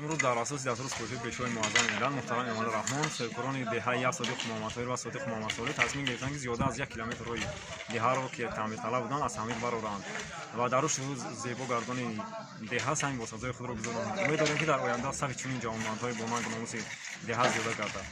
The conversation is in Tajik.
Имрӯз дар асоси дастуру супоришҳои Пешвои Муаззами миллат муҳтарам Эмомалӣ Раҳмон соҳибкорони деҳаи як Содиқ Муҳаммадтоир ва Содиқ Муҳаммадсолеҳ тасмим гирифтанд, ки зиёда аз 1 километр роҳи деҳаро, ки таъмирталаб буданд, аз таъмир бароранд ва дар рушду зебо гардони деҳа саҳми босазои худро гузоранд. Умед дорем, ки дар оянда сафи чунин ҷавонмардҳои бо нангу номуси деҳа зиёда гардад.